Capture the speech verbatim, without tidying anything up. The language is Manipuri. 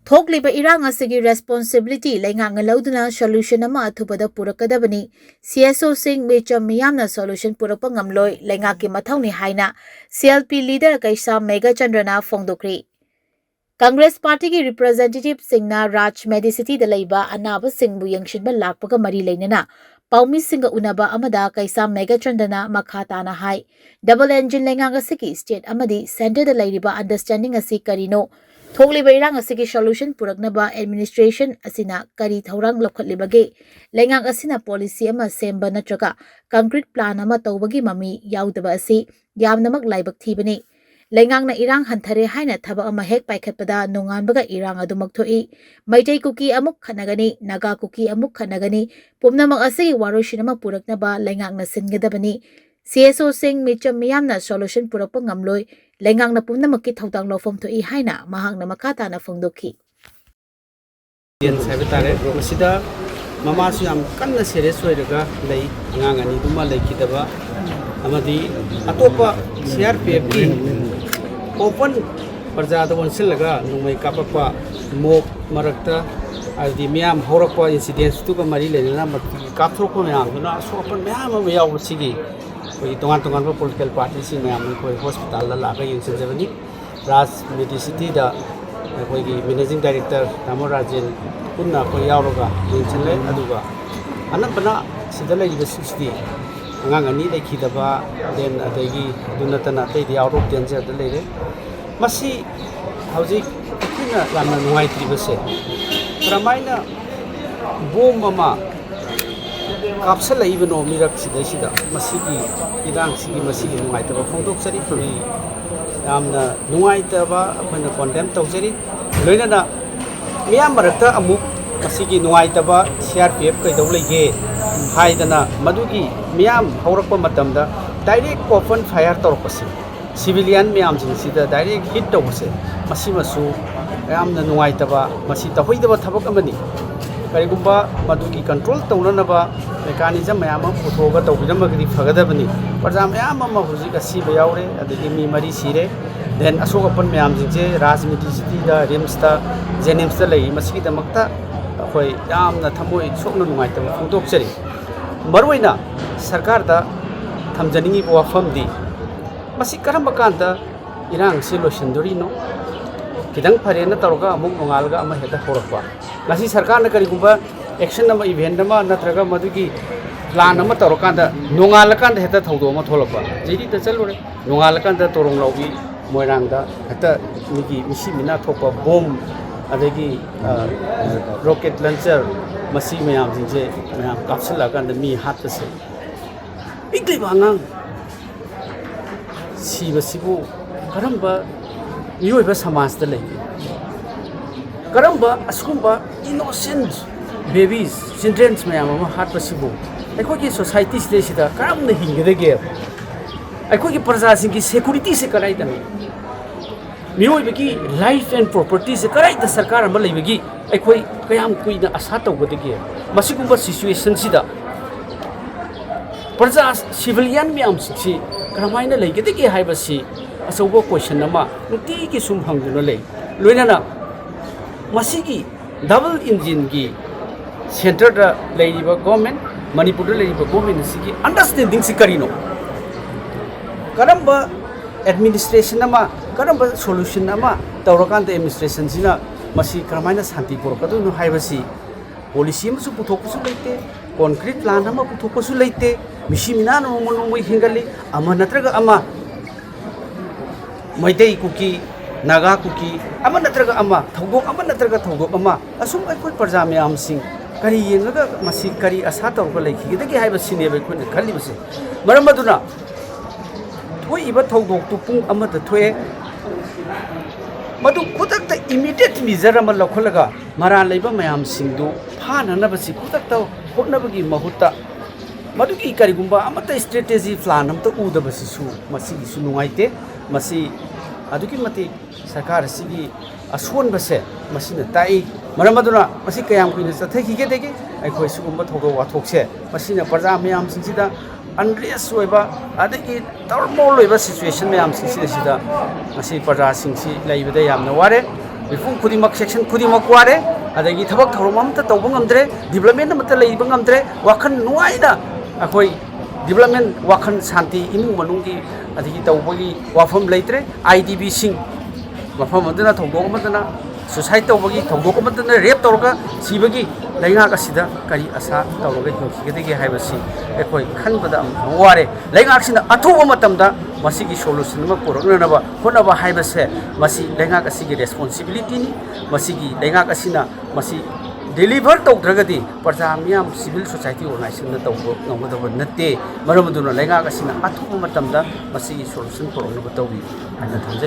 ꯊꯣꯛꯂꯤꯕ ꯏꯔꯥꯡ ꯑꯁꯤꯒꯤ responsibility ꯂꯩꯉꯥꯛꯅ ꯂꯧꯗꯨꯅ solution ꯑꯃ ꯑꯊꯨꯕꯗ ꯄꯨꯔꯛꯀꯗꯕꯅꯤ꯫ ꯁꯤ ꯑꯦꯁ ꯑꯣꯁꯤꯡ, ꯃꯤꯆꯝ ꯃꯤꯌꯥꯝꯅ solution ꯄꯨꯔꯛꯄ ꯉꯝꯂꯣꯏ, ꯂꯩꯉꯥꯛꯀꯤ ꯃꯊꯧꯅꯤ ꯍꯥꯏꯅ C L P leader Keisham ꯃꯦꯘꯆꯟꯗ꯭ꯔꯅ ꯐꯣꯡꯗꯣꯛꯈ꯭ꯔꯤ꯫ ꯀꯪꯒ꯭ꯔꯦꯁ ꯄꯥꯔꯇꯤꯒꯤ representativeꯁꯤꯡꯅ ꯔꯥꯖ ꯃꯦꯗꯤꯁꯤꯇꯤꯗ ꯂꯩꯕ ꯑꯅꯥꯕꯁꯤꯡꯕꯨ ꯌꯦꯡꯁꯤꯟꯕ ꯂꯥꯛꯄꯒ ꯃꯔꯤ ꯂꯩꯅꯅ ꯄꯥꯎꯃꯤꯁꯤꯡꯒ ꯎꯅꯕ ꯑꯃꯗ ꯀꯩꯁꯥꯝ ꯃꯦꯘꯆꯟꯗ꯭ꯔꯅ ꯃꯈꯥ ꯇꯥꯅ ꯍꯥꯏ, double engine ꯂꯩꯉꯥꯛ ꯑꯁꯤꯒꯤ state ꯑꯃꯗꯤ centreꯗ ꯂꯩꯔꯤꯕ understanding ꯑꯁꯤ ꯀꯔꯤꯅꯣ? ꯊꯣꯛꯂꯤꯕ ꯏꯔꯥꯡ ꯑꯁꯤꯒꯤ solution ꯄꯨꯔꯛꯅꯕ administration ꯑꯁꯤꯅ ꯀꯔꯤ ꯊꯧꯔꯥꯡ ꯂꯧꯈꯠꯂꯤꯕꯒꯦ? ꯂꯩꯉꯥꯛ ꯑꯁꯤꯅ policy ꯑꯃ ꯁꯦꯝꯕ ꯅꯠꯇ꯭ꯔꯒ concrete plan ꯑꯃ ꯇꯧꯕꯒꯤ ꯃꯃꯤ ꯌꯥꯎꯗꯕ ꯑꯁꯤ ꯌꯥꯝꯅꯃꯛ ꯂꯥꯏꯕꯛ ꯊꯤꯕꯅꯤ꯫ ꯂꯩꯉꯥꯛꯅ ꯏꯔꯥꯡ ꯍꯟꯊꯔꯦ ꯍꯥꯏꯅ ꯊꯕꯛ ꯑꯃ ꯍꯦꯛ ꯄꯥꯏꯈꯠꯄꯗ ꯅꯣꯡꯉꯥꯟꯕꯒ ꯏꯔꯥꯡ ꯑꯗꯨꯃꯛ ꯊꯣꯛꯏ꯫ ꯃꯩꯇꯩ ꯀꯨꯀꯤ ꯑꯃꯨꯛ ꯈꯠꯅꯒꯅꯤ, ꯅꯥꯒꯥ ꯀꯨꯀꯤ ꯑꯃꯨꯛ ꯈꯠꯅꯒꯅꯤ꯫ ꯄꯨꯝꯅꯃꯛ ꯑꯁꯤꯒꯤ ꯋꯥꯔꯣꯏꯁꯤꯟ ꯑꯃ ꯄꯨꯔꯛꯅꯕ ꯂꯩꯉꯥꯛꯅ ꯁꯤꯟꯒꯗꯕꯅꯤ꯫ ꯁꯤ ꯑꯦꯁ ꯑꯣꯁꯤꯡ, ꯃꯤꯆꯝ ꯃꯤꯌꯥꯝꯅ solution ꯄꯨꯔꯛꯄ ꯉꯝꯂꯣꯏ꯫ ꯂꯩꯉꯥꯛꯅ ꯄꯨꯝꯅꯃꯛꯀꯤ ꯊꯧꯗꯥꯡ ꯂꯧꯐꯝ ꯊꯣꯛꯏ ꯍꯥꯏꯅ ꯃꯍꯥꯛꯅ ꯃꯈꯥ ꯇꯥꯅ ꯐꯣꯡꯗꯣꯛꯈꯤ꯫ ꯍꯥꯏꯕ ꯇꯥꯔꯦ꯫ ꯃꯁꯤꯗ ꯃꯃꯥꯁꯨ ꯌꯥꯝ ꯀꯟꯅ serious ꯑꯣꯏꯔꯒ ꯂꯩ, ꯑꯉꯥꯡ ꯑꯅꯤꯗꯨꯃ ꯂꯩꯈꯤꯗꯕ, ꯑꯃꯗꯤ ꯑꯇꯣꯞꯄ ꯁꯤ ꯑꯥꯔ ꯄꯤ ꯑꯦꯐꯀꯤ open ꯄ꯭ꯔꯖꯥꯗ ꯑꯣꯟꯁꯤꯜꯂꯒ ꯅꯣꯡꯃꯩ ꯀꯥꯞꯄꯛꯄ, mob ꯃꯔꯛꯇ, ꯍꯥꯏꯕꯗꯤ ꯃꯤꯌꯥꯝ ꯍꯧꯔꯛꯄ incidentꯇꯨꯒ ꯃꯔꯤ ꯂꯩꯅꯅ ꯀꯥꯞꯊꯣꯔꯛꯄ ꯃꯌꯥꯝꯗꯨꯅ ꯑꯁꯣꯛ ꯑꯄꯟ ꯃꯌꯥꯝ ꯑꯃ ꯌꯥꯎꯕꯁꯤꯒꯤ ꯑꯩꯈꯣꯏꯒꯤ ꯇꯣꯉꯥꯟ ꯇꯣꯉꯥꯟꯕ political partyꯁꯤꯡ ꯃꯌꯥꯝ ꯑꯩꯈꯣꯏ hospitalꯗ ꯂꯥꯛꯑꯒ ꯌꯦꯡꯁꯤꯟꯖꯕꯅꯤ꯫ ꯔꯥꯖ ꯃꯦꯗꯤꯁꯤꯇꯤꯗ ꯑꯩꯈꯣꯏꯒꯤ managing director ꯇꯥꯃꯣ ꯔꯥꯖꯦꯟ ꯄꯨꯟꯅ ꯑꯩꯈꯣꯏ ꯌꯥꯎꯔꯒ ꯌꯦꯡꯁꯤꯜꯂꯦ꯫ ꯑꯗꯨꯒ ꯑꯅꯝꯕꯅ ꯁꯤꯗ ꯂꯩꯔꯤꯕꯁꯤꯡꯁꯤꯗꯤ ꯑꯉꯥꯡ ꯑꯅꯤ ꯂꯩꯈꯤꯗꯕ, then ꯑꯗꯒꯤ ꯑꯗꯨ ꯅꯠꯇꯅ ꯑꯇꯩꯗꯤ out of dangerꯗ ꯂꯩꯔꯦ꯫ ꯃꯁꯤ ꯍꯧꯖꯤꯛ ꯑꯩꯈꯣꯏꯅ ꯌꯥꯝꯅ ꯅꯨꯡꯉꯥꯏꯇ꯭ꯔꯤꯕꯁꯦ, ꯀꯔꯝꯍꯥꯏꯅ bomb ꯑꯃ ꯀꯥꯞꯁꯤꯜꯂꯛꯏꯕꯅꯣ ꯃꯤꯔꯛꯁꯤꯗꯩꯁꯤꯗ? ꯃꯁꯤꯒꯤ ꯏꯔꯥꯡꯁꯤꯒꯤ ꯃꯁꯤꯒꯤ ꯅꯨꯡꯉꯥꯏꯇꯕ ꯐꯣꯡꯗꯣꯛꯆꯔꯤ꯫ ꯑꯩꯈꯣꯏ ꯌꯥꯝꯅ ꯅꯨꯡꯉꯥꯏꯇꯕ ꯑꯩꯈꯣꯏꯅ condemn ꯇꯧꯖꯔꯤ꯫ ꯂꯣꯏꯅꯅ ꯃꯤꯌꯥꯝ ꯃꯔꯛꯇ ꯑꯃꯨꯛ ꯃꯁꯤꯒꯤ ꯅꯨꯡꯉꯥꯏꯇꯕ ꯁꯤ ꯑꯥꯔ ꯄꯤ ꯑꯦꯐ ꯀꯩꯗꯧ ꯂꯩꯒꯦ ꯍꯥꯏꯗꯅ ꯃꯗꯨꯒꯤ ꯃꯤꯌꯥꯝ ꯍꯧꯔꯛꯄ ꯃꯇꯝꯗ direct open fire ꯇꯧꯔꯛꯄꯁꯤ, civilian ꯃꯌꯥꯝꯁꯤꯡꯁꯤꯗ direct hit ꯇꯧꯕꯁꯦ, ꯃꯁꯤꯃꯁꯨ ꯌꯥꯝꯅ ꯅꯨꯡꯉꯥꯏꯇꯕ, ꯃꯁꯤ ꯇꯧꯍꯩꯗꯕ ꯊꯕꯛ ꯑꯃꯅꯤ꯫ ꯀꯔꯤꯒꯨꯝꯕ ꯃꯗꯨꯒꯤ control ꯇꯧꯅꯅꯕ mechanism ꯃꯌꯥꯝ ꯑꯃ ꯄꯨꯊꯣꯛꯑꯒ ꯇꯧꯕꯤꯔꯝꯃꯒꯗꯤ ꯐꯒꯗꯕꯅꯤ꯫ ꯄ꯭ꯔꯖꯥ ꯃꯌꯥꯝ ꯑꯃ ꯍꯧꯖꯤꯛ ꯑꯁꯤꯕ ꯌꯥꯎꯔꯦ, ꯑꯗꯒꯤ ꯃꯤ ꯃꯔꯤ ꯁꯤꯔꯦ, then ꯑꯁꯣꯛ ꯑꯄꯟ ꯃꯌꯥꯝꯁꯤꯡꯁꯦ ꯔꯥꯖ ꯃꯦꯗꯤꯁꯤꯇꯤꯗ, ꯔꯤꯝꯁꯇ, ꯖꯦꯅꯤꯝꯁꯇ ꯂꯩꯔꯤ꯫ ꯃꯁꯤꯒꯤꯗꯃꯛꯇ ꯑꯩꯈꯣꯏ ꯌꯥꯝꯅ ꯊꯃꯣꯏ ꯁꯣꯛꯅ ꯅꯨꯡꯉꯥꯏꯇꯕ ꯐꯣꯡꯗꯣꯛꯆꯔꯤ꯫ ꯃꯔꯨꯑꯣꯏꯅ ꯁꯔꯀꯥꯔꯗ ꯊꯝꯖꯅꯤꯡꯉꯤꯕ ꯋꯥꯐꯝꯗꯤ, ꯃꯁꯤ ꯀꯔꯝꯕ ꯀꯥꯟꯗ ꯏꯔꯥꯡꯁꯤ ꯂꯣꯏꯁꯤꯟꯗꯣꯔꯤꯅꯣ? ꯈꯤꯇꯪ ꯐꯔꯦꯅ ꯇꯧꯔꯒ ꯑꯃꯨꯛ ꯅꯣꯡꯉꯥꯜꯂꯒ ꯑꯃ ꯍꯦꯛꯇ ꯍꯧꯔꯛꯄ꯫ ꯉꯁꯤ ꯁꯔꯀꯥꯔꯅ ꯀꯔꯤꯒꯨꯝꯕ action ꯑꯃ, event ꯑꯃ ꯅꯠꯇ꯭ꯔꯒ ꯃꯗꯨꯒꯤ plan ꯑꯃ ꯇꯧꯔꯀꯥꯟꯗ ꯅꯣꯡꯉꯥꯜꯂꯀꯥꯟꯗ ꯍꯦꯛꯇ ꯊꯧꯗꯣꯛ ꯑꯃ ꯊꯣꯛꯂꯛꯄ꯫ ꯖꯤꯔꯤꯗ ꯆꯠꯂꯨꯔꯦ, ꯅꯣꯡꯉꯥꯜꯂꯀꯥꯟꯗ ꯇꯣꯔꯣꯡ ꯂꯥꯎꯕꯤ ꯃꯣꯏꯔꯥꯡꯗ ꯍꯦꯛꯇ ꯃꯤꯒꯤ ꯃꯤꯁꯤ ꯃꯤꯅꯥ ꯊꯣꯛꯄ, bomb, ꯑꯗꯒꯤ, ꯑ, rocket launcher, ꯃꯁꯤ ꯃꯌꯥꯝꯁꯤꯡꯁꯦ ꯃꯌꯥꯝ ꯀꯥꯞꯁꯤꯜꯂꯛꯑꯀꯥꯟꯗ ꯃꯤ ꯍꯥꯠꯄꯁꯦ꯫ ꯄꯤꯛꯂꯤꯕ ꯑꯉꯥꯡ ꯁꯤꯕꯁꯤꯕꯨ ꯀꯔꯝꯕ ꯃꯤꯑꯣꯏꯕ ꯁꯃꯥꯖꯇ ꯂꯩꯒꯦ? ꯀꯔꯝꯕ ꯑꯁꯤꯒꯨꯝꯕ innocent babies, childrens ꯃꯌꯥꯝ ꯑꯃ ꯍꯥꯠꯄꯁꯤꯕꯨ ꯑꯩꯈꯣꯏꯒꯤ society ꯁꯤꯗꯩꯁꯤꯗ ꯀꯔꯝꯅ ꯍꯤꯡꯒꯗꯒꯦ? ꯑꯩꯈꯣꯏꯒꯤ ꯄ꯭ꯔꯖꯥꯁꯤꯡꯒꯤ security ꯁꯦ ꯀꯗꯥꯏꯗꯅꯣ? ꯃꯤꯑꯣꯏꯕꯒꯤ life and property ꯁꯦ ꯀꯗꯥꯏꯗ ꯁꯔꯀꯥꯔ ꯑꯃ ꯂꯩꯕꯒꯤ ꯑꯩꯈꯣꯏ ꯀꯌꯥꯝ ꯀꯨꯏꯅ ꯑꯁꯥ ꯇꯧꯒꯗꯒꯦ? ꯃꯁꯤꯒꯨꯝꯕ situation ꯁꯤꯗ ꯄ꯭ꯔꯖꯥ, civilian ꯃꯌꯥꯝꯁꯤꯡꯁꯤ ꯀꯔꯝꯍꯥꯏꯅ ꯂꯩꯒꯗꯒꯦ ꯍꯥꯏꯕꯁꯤ ꯑꯆꯧꯕ question ꯑꯃ ꯅꯨꯡꯇꯤꯒꯤ ꯁꯨꯝ ꯍꯪꯗꯨꯅ ꯂꯩ꯫ ꯂꯣꯏꯅꯅ ꯃꯁꯤꯒꯤ double engine ꯒꯤ centre ꯗ ꯂꯩꯔꯤꯕ government, ꯃꯅꯤꯄꯨꯔꯗ ꯂꯩꯔꯤꯕ government ꯑꯁꯤꯒꯤ understanding ꯁꯤ ꯀꯔꯤꯅꯣ? ꯀꯔꯝꯕ administration ꯑꯃ, ꯀꯔꯝꯕ solution ꯑꯃ ꯇꯧꯔꯀꯥꯟꯗ administration ꯁꯤꯅ ꯃꯁꯤ ꯀꯔꯝꯍꯥꯏꯅ ꯁꯥꯟꯇꯤ ꯄꯨꯔꯛꯀꯗꯣꯏꯅꯣ ꯍꯥꯏꯕꯁꯤ policy ꯑꯃꯁꯨ ꯄꯨꯊꯣꯛꯄꯁꯨ ꯂꯩꯇꯦ, concrete plan ꯑꯃ ꯄꯨꯊꯣꯛꯄꯁꯨ ꯂꯩꯇꯦ꯫ ꯃꯤꯁꯤ ꯃꯤꯅꯥ ꯅꯣꯡꯃ ꯅꯣꯡꯃꯒꯤ ꯍꯦꯟꯒꯠꯂꯤ꯫ ꯑꯃ ꯅꯠꯇ꯭ꯔꯒ ꯑꯃ, ꯃꯩꯇꯩ ꯀꯨꯀꯤ, ꯅꯥꯒꯥ ꯀꯨꯀꯤ, ꯑꯃ ꯅꯠꯇ꯭ꯔꯒ ꯑꯃ, ꯊꯧꯗꯣꯛ ꯑꯃ ꯅꯠꯇ꯭ꯔꯒ ꯊꯧꯗꯣꯛ ꯑꯃ, ꯑꯁꯨꯝ ꯑꯩꯈꯣꯏ ꯄ꯭ꯔꯖꯥ ꯃꯌꯥꯝꯁꯤꯡ ꯀꯔꯤ ꯌꯦꯡꯉꯒ, ꯃꯁꯤ ꯀꯔꯤ ꯑꯁꯥ ꯇꯧꯔꯒ ꯂꯩꯈꯤꯒꯗꯒꯦ ꯍꯥꯏꯕꯁꯤꯅꯦꯕ ꯑꯩꯈꯣꯏꯅ ꯈꯜꯂꯤꯕꯁꯦ꯫ ꯃꯔꯝ ꯑꯗꯨꯅ ꯊꯣꯛꯏꯕ ꯊꯧꯗꯣꯛꯇꯨ ꯄꯨꯡ ꯑꯃꯗ ꯊꯣꯛꯑꯦ, ꯃꯗꯨ ꯈꯨꯗꯛꯇ immediate measure ꯑꯃ ꯂꯧꯈꯠꯂꯒ ꯃꯔꯥꯜ ꯂꯩꯕ ꯃꯌꯥꯝꯁꯤꯡꯗꯨ ꯐꯥꯅꯅꯕꯁꯤ ꯈꯨꯗꯛꯇ ꯍꯣꯠꯅꯕꯒꯤ ꯃꯍꯨꯠꯇ, ꯃꯗꯨꯒꯤ ꯀꯔꯤꯒꯨꯝꯕ ꯑꯃꯠꯇ strategy plan ꯑꯃꯠꯇ ꯎꯗꯕꯁꯤꯁꯨ ꯃꯁꯤꯒꯤꯁꯨ ꯅꯨꯡꯉꯥꯏꯇꯦ꯫ ꯃꯁꯤ ꯑꯗꯨꯛꯀꯤ ꯃꯇꯤꯛ ꯁꯔꯀꯥꯔ ꯑꯁꯤꯒꯤ ꯑꯁꯣꯟꯕꯁꯦ ꯃꯁꯤꯅ ꯇꯥꯛꯏ꯫ ꯃꯔꯝ ꯑꯗꯨꯅ ꯃꯁꯤ ꯀꯌꯥꯝ ꯀꯨꯏꯅ ꯆꯠꯊꯈꯤꯒꯗꯒꯦ? ꯑꯩꯈꯣꯏ ꯁꯤꯒꯨꯝꯕ ꯊꯧꯗꯣꯛ ꯋꯥꯊꯣꯛꯁꯦ, ꯃꯁꯤꯅ ꯄ꯭ꯔꯖꯥ ꯃꯌꯥꯝꯁꯤꯡꯁꯤꯗ unrest ꯑꯣꯏꯕ, ꯑꯗꯒꯤ turmoil ꯑꯣꯏꯕ situation ꯃꯌꯥꯝꯁꯤꯡꯁꯤꯗ, ꯁꯤꯗ ꯉꯁꯤ ꯄ꯭ꯔꯖꯥꯁꯤꯡꯁꯤ ꯂꯩꯕꯗ ꯌꯥꯝꯅ ꯋꯥꯔꯦ꯫ ꯃꯤꯄꯨꯝ ꯈꯨꯗꯤꯡꯃꯛ, ꯁꯦꯛꯁꯟ ꯈꯨꯗꯤꯡꯃꯛ ꯋꯥꯔꯦ꯫ ꯑꯗꯒꯤ ꯊꯕꯛ ꯊꯧꯔꯝ ꯑꯃꯠꯇ ꯇꯧꯕ ꯉꯝꯗ꯭ꯔꯦ, ꯗꯤꯕ꯭ꯂꯞꯃꯦꯟ ꯑꯃꯠꯇ ꯂꯩꯕ ꯉꯝꯗ꯭ꯔꯦ꯫ ꯋꯥꯈꯜ ꯅꯨꯡꯉꯥꯏꯅ ꯑꯩꯈꯣꯏ ꯗꯤꯕ꯭ꯂꯞꯃꯦꯟ, ꯋꯥꯈꯜ ꯁꯥꯟꯇꯤ, ꯏꯃꯨꯡ ꯃꯅꯨꯡꯒꯤ ꯑꯗꯒꯤ ꯇꯧꯕꯒꯤ ꯋꯥꯐꯝ ꯂꯩꯇ꯭ꯔꯦ꯫ ꯑꯥꯏ ꯗꯤ ꯕꯤꯁꯤꯡ ꯃꯐꯝ ꯑꯗꯨꯅ ꯊꯧꯗꯣꯛ ꯑꯃꯗꯅ ꯁꯨꯁꯥꯏꯠ ꯇꯧꯕꯒꯤ, ꯊꯧꯗꯣꯛ ꯑꯃꯗꯅ ꯔꯦꯞ ꯇꯧꯔꯒ ꯁꯤꯕꯒꯤ ꯂꯩꯉꯥꯛ ꯑꯁꯤꯗ ꯀꯔꯤ ꯑꯁꯥ ꯇꯧꯔꯒ ꯍꯤꯡꯈꯤꯒꯗꯒꯦ ꯍꯥꯏꯕꯁꯤ ꯑꯩꯈꯣꯏ ꯈꯟꯕꯗ ꯑꯃꯨꯛ ꯋꯥꯔꯦ꯫ ꯂꯩꯉꯥꯛꯁꯤꯅ ꯑꯊꯨꯕ ꯃꯇꯝꯗ ꯃꯁꯤꯒꯤ ꯁꯣꯂꯨꯁꯟ ꯑꯃ ꯄꯨꯔꯛꯅꯅꯕ ꯍꯣꯠꯅꯕ ꯍꯥꯏꯕꯁꯦ ꯃꯁꯤ ꯂꯩꯉꯥꯛ ꯑꯁꯤꯒꯤ ꯔꯦꯁꯄꯣꯟꯁꯤꯕꯤꯂꯤꯇꯤꯅꯤ꯫ ꯃꯁꯤꯒꯤ ꯂꯩꯉꯥꯛ ꯑꯁꯤꯅ ꯃꯁꯤ ꯗꯤꯂꯤꯚꯔ ꯇꯧꯗ꯭ꯔꯒꯗꯤ ꯄ꯭ꯔꯖꯥ ꯃꯤꯌꯥꯝ, ꯁꯤꯚꯤꯜ ꯁꯣꯁꯥꯏꯇꯤ ꯑꯣꯔꯒꯅꯥꯏꯖꯦꯁꯟꯅ ꯇꯧꯕ ꯉꯝꯒꯗꯕ ꯅꯠꯇꯦ꯫ ꯃꯔꯝ ꯑꯗꯨꯅ ꯂꯩꯉꯥꯛ ꯑꯁꯤꯅ ꯑꯊꯨꯕ ꯃꯇꯝꯗ ꯃꯁꯤꯒꯤ ꯁꯣꯂꯨꯁꯟ ꯄꯨꯔꯛꯅꯕ ꯇꯧꯕꯤꯌꯨ ꯍꯥꯏꯅ ꯊꯝꯖꯔꯤ꯫